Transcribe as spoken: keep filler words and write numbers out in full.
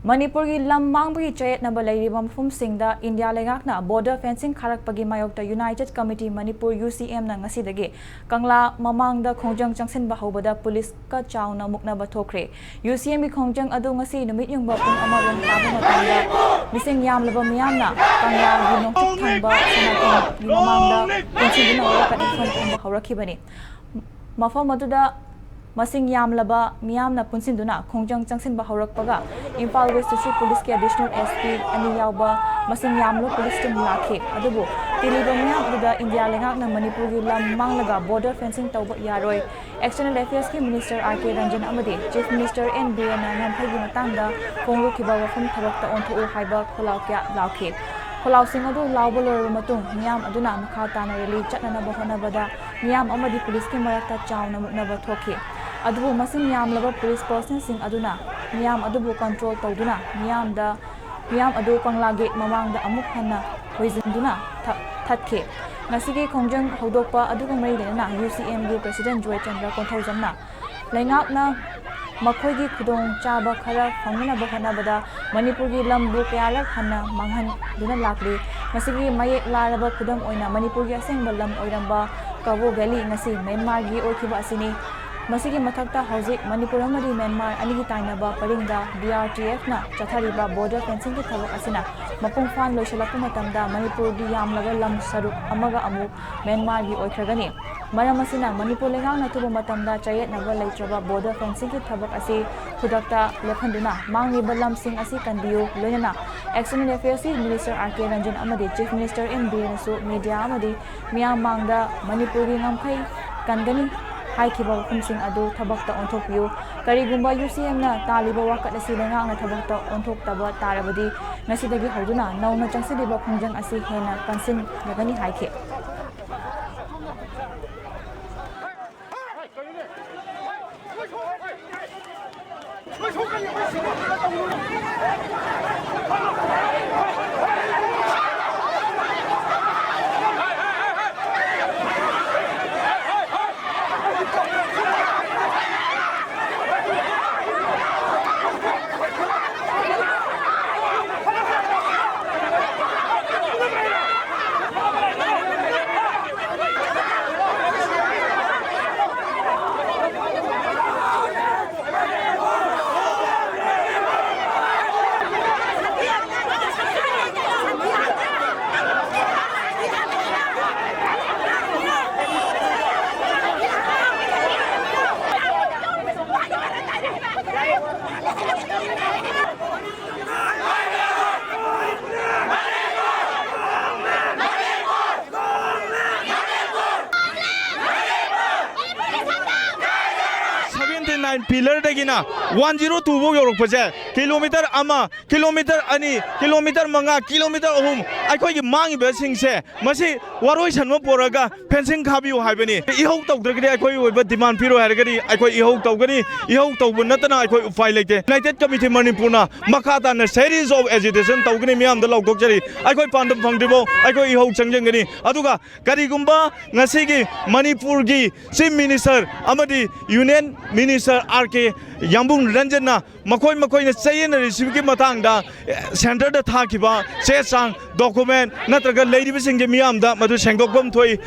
ꯃꯅꯤꯄꯨꯔꯒꯤ ꯂꯝ ꯃꯥꯡꯕꯒꯤ ꯆꯌꯦꯠꯅꯕ ꯂꯩꯔꯤꯕ ꯃꯐꯝꯁꯤꯡꯗ ꯏꯟꯗꯤꯌꯥ ꯂꯩꯉꯥꯛꯅ border fencing ꯈꯥꯔꯛꯄꯒꯤ ꯃꯥꯌꯣꯛꯇ United Committee Manipur, UCM, ꯅ ꯉꯁꯤꯗꯒꯤ ꯀꯪꯂꯥ ꯃꯃꯥꯡꯗ ꯈꯣꯡꯖꯪ ꯆꯪꯁꯤꯟꯕ ꯍꯧꯕꯗ ꯄꯨꯂꯤꯁꯀ ꯆꯥꯎꯅ ꯃꯨꯛꯅꯕ ꯊꯣꯛꯈ꯭ꯔꯦ꯫ UCM ꯒꯤ ꯈꯣꯡꯖꯪ ꯑꯗꯨ ꯉꯁꯤ ꯅꯨꯃꯤꯠ ꯌꯨꯡꯕ ꯄꯨꯡ ꯑꯃ ꯔꯣꯝ ꯇꯥꯕ ꯃꯇꯝꯗ ꯃꯤꯁꯤꯡ ꯌꯥꯝꯂꯕ ꯃꯤꯌꯥꯝꯅ ꯀꯪꯂꯥꯒꯤ ꯅꯣꯡꯆꯨꯞ ꯊꯪꯕ ꯁꯅꯥꯇꯣꯝꯒꯤ ꯃꯃꯥꯡꯗ ꯄꯨꯟꯁꯤꯟꯗꯨꯅ ꯋꯥꯀꯠ ꯃꯤꯐꯝ ꯐꯝꯕ ꯍꯧꯔꯛꯈꯤꯕꯅꯤ꯫ ꯃꯐꯝ ꯑꯗꯨꯗ ꯃꯁꯤꯡ ꯌꯥꯝꯂꯕ ꯃꯤꯌꯥꯝꯅ ꯄꯨꯟꯁꯤꯟꯗꯨꯅ ꯈꯣꯡꯖꯪ ꯆꯪꯁꯤꯟꯕ ꯍꯧꯔꯛꯄꯒ ꯏꯝꯐꯥꯜ West District Police ꯀꯤ Additional SP ꯑꯅꯤ ꯌꯥꯎꯕ ꯃꯁꯤꯡ ꯌꯥꯝꯂꯕ ꯄꯨꯂꯤꯁ ꯇꯤꯝ ꯂꯥꯛꯈꯤ꯫ ꯑꯗꯨꯕꯨ ꯇꯤꯜꯂꯤꯕ ꯃꯤꯌꯥꯝ ꯑꯗꯨꯗ ꯏꯟꯗꯤꯌꯥ ꯂꯩꯉꯥꯛꯅ ꯃꯅꯤꯄꯨꯔꯒꯤ ꯂꯝ ꯃꯥꯡꯂꯒ border fencing ꯇꯧꯕ ꯌꯥꯔꯣꯏ, External Affairs ꯀꯤ Minister R K Ranjan ꯑꯃꯗꯤ Chief Minister N Biren ꯅ ꯉꯝꯈꯩꯒꯤ ꯃꯇꯥꯡꯗ ꯐꯣꯡꯗꯣꯛꯈꯤꯕ ꯋꯥꯐꯝ ꯊꯕꯛꯇ ꯑꯣꯟꯊꯣꯛꯎ ꯍꯥꯏꯕ ꯈꯣꯜꯂꯥꯎ ꯀꯌꯥ ꯂꯥꯎꯈꯤ꯫ ꯈꯣꯜꯂꯥꯎꯁꯤꯡ ꯑꯗꯨ ꯂꯥꯎꯕ ꯂꯣꯏꯔꯕ ꯃꯇꯨꯡ ꯃꯤꯌꯥꯝ ꯑꯗꯨꯅ ꯃꯈꯥ ꯇꯥꯅ rally ꯆꯠꯅꯅꯕ ꯍꯣꯠꯅꯕꯗ ꯃꯤꯌꯥꯝ ꯑꯃꯗꯤ ꯄꯨꯂꯤꯁꯀꯤ ꯃꯔꯛꯇ ꯆꯥꯎꯅ ꯃꯨꯛꯅꯕ ꯊꯣꯛꯈꯤ꯫ ꯑꯗꯨꯕꯨ ꯃꯁꯤꯡ ꯌꯥꯝꯂꯕ ꯄꯨꯂꯤꯁ personnel ꯁꯤꯡ ꯑꯗꯨꯅ ꯃꯤꯌꯥꯝ ꯑꯗꯨꯕꯨ control ꯇꯧꯗꯨꯅ ꯃꯤꯌꯥꯝꯗ, ꯃꯤꯌꯥꯝ ꯑꯗꯨ ꯀꯪꯂꯥ gate ꯃꯃꯥꯡꯗ ꯑꯃꯨꯛ ꯍꯟꯅ ꯍꯣꯏꯖꯤꯟꯗꯨꯅ ꯊ-, ꯊꯠꯈꯤ꯫ ꯉꯁꯤꯒꯤ ꯈꯣꯡꯖꯪ ꯍꯧꯗꯣꯛꯄ ꯑꯗꯨꯒ ꯃꯔꯤ ꯂꯩꯅꯅ UCM ꯒꯤ President ꯖꯣꯏꯆꯟꯗ꯭ꯔ ꯀꯣꯟꯊꯧꯖꯝꯅ ꯂꯩꯉꯥꯛꯅ ꯃꯈꯣꯏꯒꯤ ꯈꯨꯗꯣꯡꯆꯥꯕ ꯈꯔ ꯐꯪꯅꯅꯕ ꯍꯣꯠꯅꯕꯗ ꯃꯅꯤꯄꯨꯔꯒꯤ ꯂꯝꯕꯨ ꯀꯌꯥꯔꯛ ꯍꯟꯅ ꯃꯥꯡꯍꯟꯗꯨꯅ ꯂꯥꯛꯂꯤ꯫ ꯃꯁꯤꯒꯤ ꯃꯌꯦꯛ ꯂꯥꯔꯕ ꯈꯨꯗꯝ ꯑꯣꯏꯅ ꯃꯅꯤꯄꯨꯔꯒꯤ ꯑꯁꯦꯡꯕ ꯂꯝ ꯑꯣꯏꯔꯝꯕ ꯀꯕꯣ Valley ꯉꯁꯤ ꯃ꯭ꯌꯥꯟꯃꯥꯔꯒꯤ ꯑꯣꯏꯈꯤꯕ ꯑꯁꯤꯅꯤ꯫ ꯃꯁꯤꯒꯤ ꯃꯊꯛꯇ ꯍꯧꯖꯤꯛ ꯃꯅꯤꯄꯨꯔ ꯑꯃꯗꯤ ꯃ꯭ꯌꯥꯟꯃꯥꯔ ꯑꯅꯤꯒꯤ ꯇꯥꯏꯅꯕ ꯄꯔꯤꯡꯗ BRTF ꯅ ꯆꯠꯊꯔꯤꯕ border fencing ꯒꯤ ꯊꯕꯛ ꯑꯁꯤꯅ ꯃꯄꯨꯡ ꯐꯥꯅ ꯂꯣꯏꯁꯤꯜꯂꯛꯄ ꯃꯇꯝꯗ ꯃꯅꯤꯄꯨꯔꯒꯤ ꯌꯥꯝꯂꯕ ꯂꯝ ꯁꯔꯨꯛ ꯑꯃꯒ ꯑꯃꯨꯛ ꯃ꯭ꯌꯥꯟꯃꯥꯔꯒꯤ ꯑꯣꯏꯈ꯭ꯔꯒꯅꯤ꯫ ꯃꯔꯝ ꯑꯁꯤꯅ ꯃꯅꯤꯄꯨꯔ ꯂꯩꯉꯥꯛꯅ ꯑꯊꯨꯕ ꯃꯇꯝꯗ ꯆꯌꯦꯠꯅꯕ ꯂꯩꯇ꯭ꯔꯕ border fencing ꯒꯤ ꯊꯕꯛ ꯑꯁꯤ ꯈꯨꯗꯛꯇ ꯂꯦꯞꯍꯟꯗꯨꯅ ꯃꯥꯡꯂꯤꯕ ꯂꯝꯁꯤꯡ ꯑꯁꯤ ꯀꯟꯕꯤꯌꯨ, ꯂꯣꯏꯅꯅ External Affairs ꯀꯤ Minister R K Ranjan ꯑꯃꯗꯤ Chief Minister N Biren ꯅꯁꯨ media ꯑꯃꯗꯤ ꯃꯤꯌꯥꯝ ꯃꯥꯡꯗ ꯃꯅꯤꯄꯨꯔꯒꯤ ꯉꯝꯈꯩ ꯀꯟꯒꯅꯤ ꯍꯥꯏꯈꯤꯕ ꯋꯥꯐꯝꯁꯤꯡ ꯑꯗꯨ ꯊꯕꯛꯇ ꯑꯣꯟꯊꯣꯛꯄꯤꯌꯨ꯫ ꯀꯔꯤꯒꯨꯝꯕ UCM ꯅ ꯇꯥꯜꯂꯤꯕ ꯋꯥꯀꯠ ꯑꯁꯤ ꯂꯩꯉꯥꯛꯅ ꯊꯕꯛꯇ ꯑꯣꯟꯊꯣꯛꯇꯕ ꯇꯥꯔꯕꯗꯤ ꯉꯁꯤꯗꯒꯤ ꯍꯧꯗꯨꯅ ꯅꯧꯅ ꯆꯪꯁꯤꯜꯂꯤꯕ ꯈꯣꯡꯖꯪ ꯑꯁꯤ ꯍꯦꯟꯅ ꯀꯟꯁꯤꯟꯒꯅꯤ ꯍꯥꯏꯈꯤ꯫ ꯄꯤꯂꯔꯗꯒꯤꯅ ꯋꯥꯟ ꯖꯤꯔꯣ ꯇꯨ ꯐꯥꯎ ꯌꯧꯔꯛꯄꯁꯦ, ꯀꯤꯂꯣꯃꯤꯇꯔ ꯑꯃ, ꯀꯤꯂꯣꯃꯤꯇꯔ ꯑꯅꯤ, ꯀꯤꯂꯣꯃꯤꯇꯔ ꯃꯉꯥ, ꯀꯤꯂꯣꯃꯤꯇꯔ ꯑꯍꯨꯝ, ꯑꯩꯈꯣꯏꯒꯤ ꯃꯥꯡꯉꯤꯕꯁꯤꯡꯁꯦ, ꯃꯁꯤ ꯋꯥꯔꯣꯏꯁꯟ ꯑꯃ ꯄꯨꯔꯒ ꯐꯦꯟꯁꯤꯡ ꯈꯥꯕꯤꯌꯨ ꯍꯥꯏꯕꯅꯤ꯫ ꯏꯍꯧ ꯇꯧꯗ꯭ꯔꯒꯗꯤ ꯑꯩꯈꯣꯏ ꯑꯣꯏꯕ ꯗꯤꯃꯥꯟ ꯄꯤꯔꯣꯏ ꯍꯥꯏꯔꯒꯗꯤ ꯑꯩꯈꯣꯏ ꯏꯍꯧ ꯇꯧꯒꯅꯤ꯫ ꯏꯍꯧ ꯇꯧꯕ ꯅꯠꯇꯅ ꯑꯩꯈꯣꯏ ꯎꯄꯥꯏ ꯂꯩꯇꯦ꯫ ꯌꯨꯅꯥꯏꯇꯦꯗ ꯀꯃꯤꯇꯤ ꯃꯅꯤꯄꯨꯔꯅ ꯃꯈꯥ ꯇꯥꯅ series of agitation ꯇꯧꯒꯅꯤ, ꯃꯤꯌꯥꯝꯗ ꯂꯥꯎꯊꯣꯛꯆꯔꯤ꯫ ꯑꯩꯈꯣꯏ ꯄꯥꯟꯗꯝ ꯐꯪꯗ꯭ꯔꯤꯐꯥꯎ ꯑꯩꯈꯣꯏ ꯏꯍꯧ ꯆꯪꯁꯤꯟꯒꯅꯤ꯫ ꯑꯗꯨꯒ ꯀꯔꯤꯒꯨꯝꯕ ꯉꯁꯤꯒꯤ ꯃꯅꯤꯄꯨꯔꯒꯤ Chief Minister ꯑꯃꯗꯤ Union Minister ꯑꯥꯔ ꯀꯦ ꯌꯥꯝꯕꯨꯡ ꯔꯟꯖꯟꯅ ꯃꯈꯣꯏ ꯃꯈꯣꯏꯅ ꯆꯌꯦꯠꯅꯔꯤꯁꯤꯒꯤ ꯃꯇꯥꯡꯗ ꯁꯦꯟꯇꯔꯗ ꯊꯥꯈꯤꯕ ꯆꯦ ꯆꯥꯡ, ꯗꯣꯀꯨꯃꯦꯟ ꯅꯠꯇ꯭ꯔꯒ ꯂꯩꯔꯤꯕꯁꯤꯡꯁꯦ ꯃꯤꯌꯥꯝꯗ ꯃꯗꯨ ꯁꯦꯡꯗꯣꯛꯐꯝ ꯊꯣꯛꯏ꯫